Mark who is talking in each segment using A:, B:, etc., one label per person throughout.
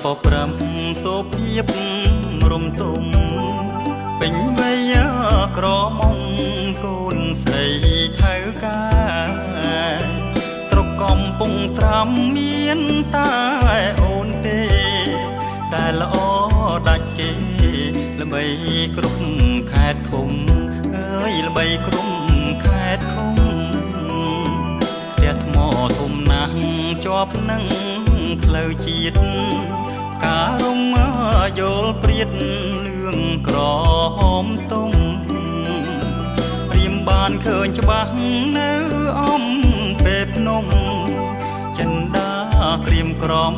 A: ពព្រំសូភាពរំទុំពេញវ័យក្រមុំកូនស្រីថៅកាស្រុកកំពង់ត្រាំមានតែអូនទេតែល្អដាច់គេល្បីគ្រប់ខេត្តឃុំអើយល្បីគ្រប់ខេត្តឃុំផ្ទះថ្មធំណាស់ជាប់នឹងផ្លូវជាតិផ្ការំយល់ព្រាតលឿងក្រហមទុំព្រាមបានឃើញច្បាស់នៅអំពេលភ្នំចិនដាក្រៀមក្រំ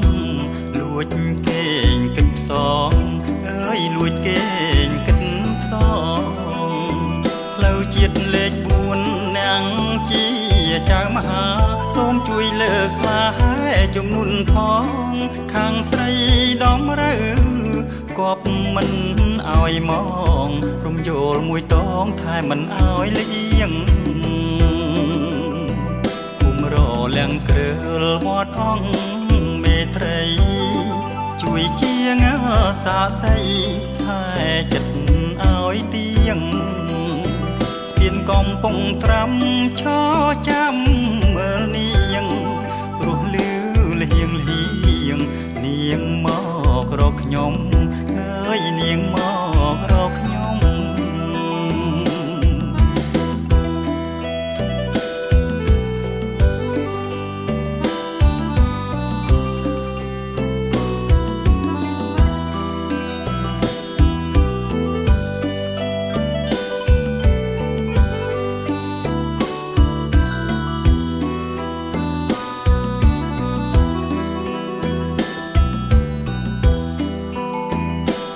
A: លួចគេងគិតផ្សងអើយលួចគេងគិតផ្សងផ្លូវជាតិលេខ4នាងជាចៅមហាសូមជួយលើកស្លាហែជំនុនផងខាងស្រីដំរូវគប់មិនឲ្យមងរំយោលមួយតងថែមិនឲ្យលៀងភូមិរលៀងគ្រើលវត្តអង្គមេត្រីជួយជាងសាសីថែចិត្តឲ្យទៀងស្ពានកំពង់ត្រាំឈរចាំមើលនាងព្រោះលឺលហៀងលហៀងនាងមករកខ្ញុំអើយនាងមករកខ្ញុំ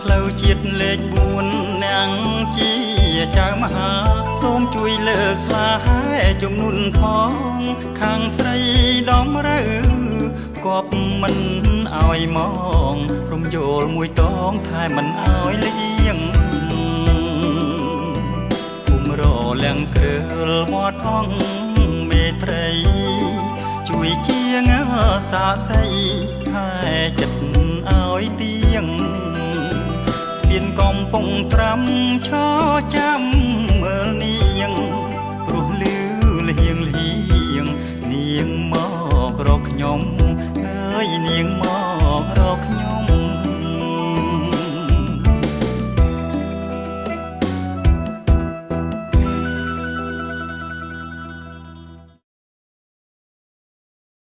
A: ផ្លូវជាតិលេខ4នាងជាចៅមហាសូមជួយលើកស្លាហែជំនុនផងខាងស្រីដំរូវគប់មិនឲ្យមងរំយោលមួយតងថែមិនឲ្យលៀងភូមិរលៀងគ្រើលវត្តអង្គមេត្រីជួយជាងសាសីថែចិត្តឲ្យទៀងស្ពានកំពង់ត្រាំឈរចាំមើលនាងព្រោះលឺលហៀងលហៀងនាងមករកខ្ញុំអើយនាងមករក